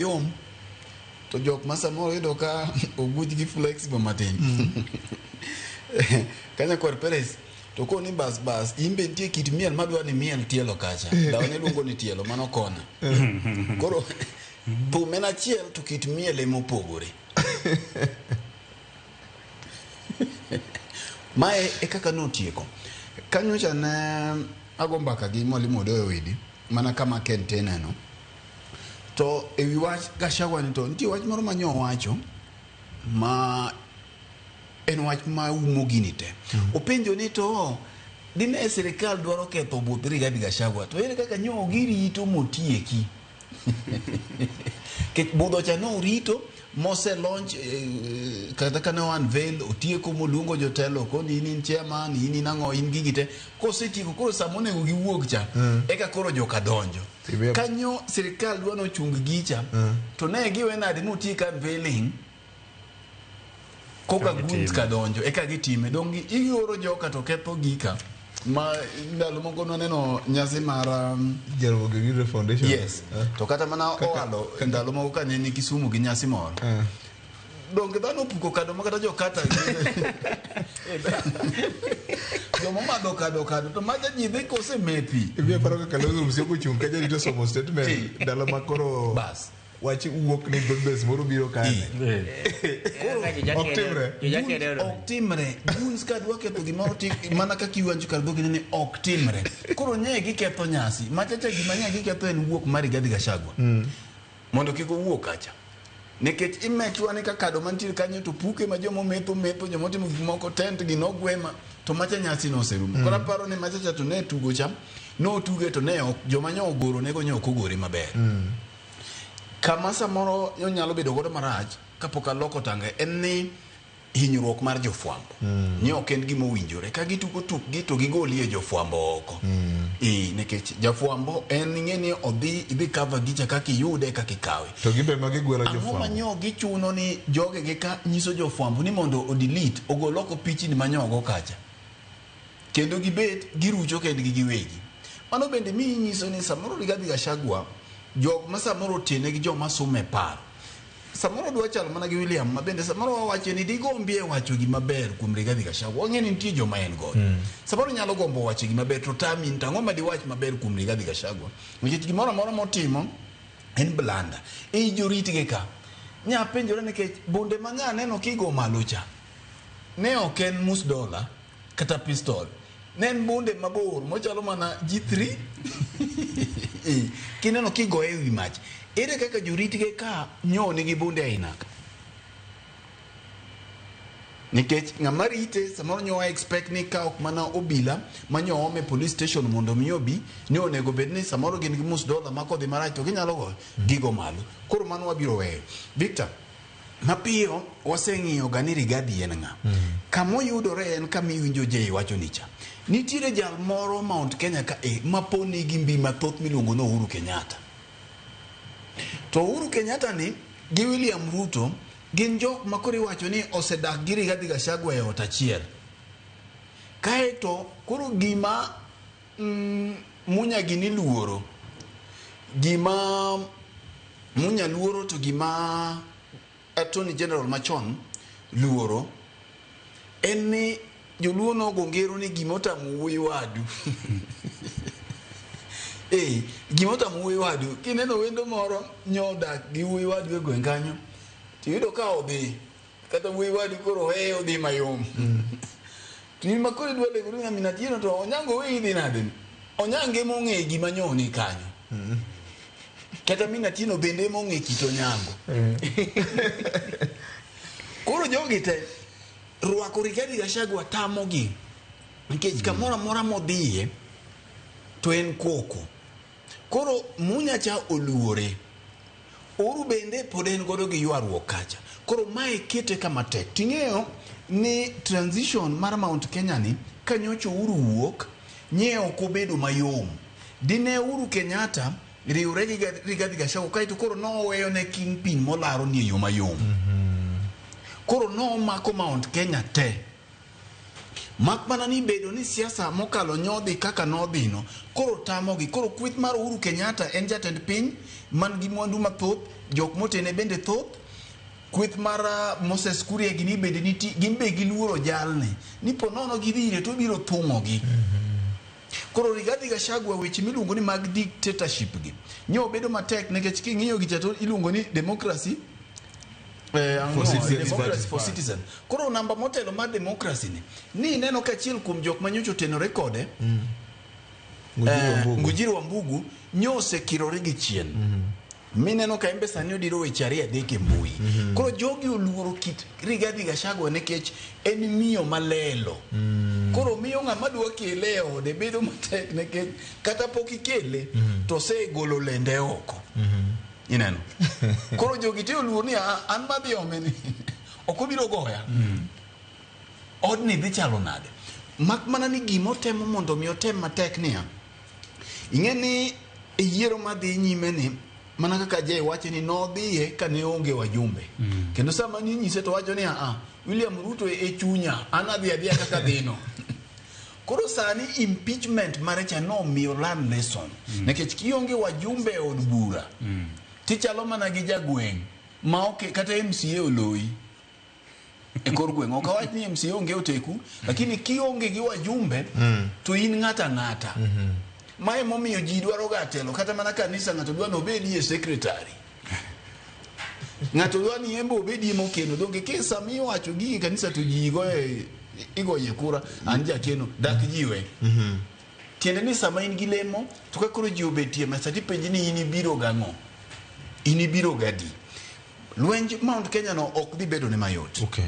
Yom to jok ma samoro yudo ka oguch gi flexible matin. Ka nyakwar Perez to koni bas bas in be nitie kit miel madwa ni miel tielo kacha. Dawa ne luongo ni tielo mano kona. Koro thum en achiel to kit miel ema opogore. Mae e kaka notieko. Kanyocha ne ago mbaka gi mwalimu Odoyo Widi mana kama Ken Teneno. To e wi wach Gachagua ni to nitie wach moro ma nyo owacho ma en wach ma umo gini te. Openjo ni to dine sirikal dwaro ketho buth Rigathi Gachagua to ere kaka nyo girito motieki? Nikech budho cha norito mose launch kata kane o unveil otieko moluongo jotelo koni in in chairman in in ang'o in gigi te kosetieko koro sama onego giwuog cha eka koro joka donjo kanyo sirikal dwa nochung gicha to ne giwe nade motiek unveiling koka guns ka donjo eka gitime dong ioro joka to ketho gika ma ndalo moko nwaneno nyasi mar Jaramogi Oginga Foundation. Yes. To kata mana owalo ndalo moko ka ne ni Kisumu gi nyasi moro. Donge dhano opuko kado ma kata jokata joma omadho kado kado to macha ji dhi kosemethi. Ibiyo paro kaka Kalonzo Musyoka ochung' ka jarito somo statement ndalo ma koro Bas. wach wuok ni Broadbase moro biro kane. Koro Ok timre. Goons ok timre. Goons ka dwa ketho gimoro ti mana kaka iwacho kar dhogi ni ok timre. Koro nye giketho nyasi. Machacha gima nye giketho en wuok mar Rigathi Gachagua. Mondo kik owuok kacha. Nikech imake ni ka kado mantiere kanyo to puke ma joma ometho metho, joma otimo gik moko tent gi nogwe ma to macha nyasi noserumo. Koro aparo ni machacha to ne tugo cha, notuge to ne ok joma nyo ogoro nego nyo ok ogore maber. Kama samoro onyalo bedo godo marach kapok aloko tanga en ni hinyruok mar jofwambo ni ok en gima owinjore ka gitugo tukgi to gigolie jofwambo oko. Nikech jafwambo en ing'e ni odhi idhi cover gicha kaka iyude kaka ikawe. To gibe ma gigwelo Ang'o ma jofwambo. nyo gichuno ni joge gi ka nyiso jofwambo ni mondo o delete ogol oko pichni ma nyo ogo kacha. Kendo gibet girucho kendgi giwegi. Mano bende miyi nyiso ni samoro Rigathi Gachagua jok ma samoro otene gi joma sume paro. Samoro dwa chalo mana gi William ma bende samoro wawacho ni digombie wacho gima ber kuom Rigathi Gachagua. Wang'e ni nitie joma en godo. Samoro nyalo gombo wacho gima ber to tami to ang'o ma diwach maber kuom Rigathi Gachagua. Nikech gimoro amora motimo en blunder. Ei joritgi ka, nya penjore nikech bunde ma nya neno kigo malo cha, ne ok en mus dola kata pistol. Ne en bunde mabor mochalo mana G3. Kineno kigoye e wi mach. Ere kaka joritge ka nyo nigi bunde aina ka? Nikech ng'ama rite samoro nyo expect ni ka ok mana obila ma nyo ome police station mondo mi obi ni onego bed ni samoro gin gi mus dola ma kodhi marach to ginyalo goyo gigo malo. Koro mano wabiro weyo. Victor, mapiyo waseng'iyo ga ni Rigathi en ng'a. Kamoyudore en kama iwinjo Jay wacho ni cha. Nitiere jal moro Mount Kenya ka e ma po nigi mbi mathoth miluongo ni Uhuru Kenyatta. To Uhuru Kenyatta ni gi William Ruto gin jok ma koro iwacho ni osedak gi Rigathi Gachagua e ot achiel. Kaeto koro gima Munya gini luoro, gima Munya luoro to gima Attorney General machon luoro en ni joluo nogo ngero ni gima otamo wuoyi wadu. Gima otamo wuoyi wadu, kineno wendo moro nyo odak gi wuoyi wadu e gweng' kanyo, tiyudo ka odhi kata wuoyi wadu koro weye odhi mayom. To in ma koro idwa lego ni min Atieno to Onyango weyi idhi nade ni? Onyango ema ong'eyo gima nyo ni kanyo. Kata min Atieno bende ema ong'e kit Onyango. Koro jogi te rwako Rigathi Gachagua tamogi nikech kamoro amora modhiye to en koko. Koro Munya cha oluore. Uhuru bende pod en godo gi ywaruok kacha. Koro mae kete kama tek. Ting'eyo ni transition mar Mount Kenya ni ka nyocha Uhuru wuok, nye ok obedo mayom. Dine Uhuru Kenyatta riwre gi Rigathi Gachagua kaeto koro noweyo ne kingpin molaro ni e yo mayom. Koro nomako Mount Kenya te. Mak mana ni bedo ni siasa mokalo nyodhi kaka nodhino koro tamogi. Koro kweth mar Uhuru Kenyatta en jatend piny man gi mwandu mathoth, jok motene bende thoth. Kweth mar Moses Kuria gini bende nitie, gin be giluoro jalni ni po nono gidhi ire to obiro thung'ogi. Koro Rigathi Gachagua weche miluongo ni mag dictatorship gi nyo bedo matek nikech king'iyo gicha to iluongo ni democracy For citizens democracy party. for citizen. Koro namba motelo mar democracy ni ni ineno ka achiel kuom jok manyocha otenore kode Ngujiri Wambugu. Ngujiri Wambugu nyo osekirore gi chien. Mineno ka embe sani odiro weche ariyo adek e mbui. Koro jogi oluoro kit Rigathi Gachagua nikech en miyo malelo. Koro miyo ng'ama dwa kele e ode bedo matek nikech kata pok ikele to osegolo lende oko. Ineno. Koro jogi te oluor ni "Ah, an madhi ome ni ok obiro goya. Odni dhi chalo nade? Mak mana ni gimotemo mondo mi otem matek niya, ing'e ni e yiero madhi nyime ni mana kaka Jay wacho ni nodhiye ka ne onge wajumbe. Kendo sama ninyise to wacho ni a William Ruto e chunya an adhi adhiya kaka dhino. Koro sani impeachment mare cha nomiyo learn lesson. Nikech kionge wajumbe e od bura, tichalo mana gi jagweng' ma ok kata MCA oloyi e kor gweng'. Ok awach ni MCA onge oteku, lakini kionge gi wajumbe to in ng'ata ng'ata. Mae momiyo ji dwaro ga telo kata mana kanisa ng'ato dwa ni obedie secretary. Ng'ato dwa ni embe obedie mokeno. Donge ke sama iwacho gigi e kanisa to ji goye igoye kura an jakeno dak jiwe. Tiende ni sama in gi lemo to ka koro ji obetie mesa tipenji ni in ibiro gang'o? In ibiro gadi? Lwenj Mount Kenya no ok dhi bedo ne mayot. Okay.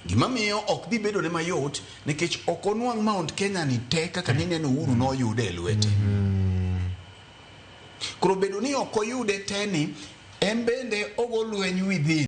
Gima miyo ok dhi bedo ne mayot nikech ok onwang' Mount Kenya ni te kaka nineno Uhuru noyude e lwete. Koro bedo ni ok oyude te ni en bende ogo lweny within.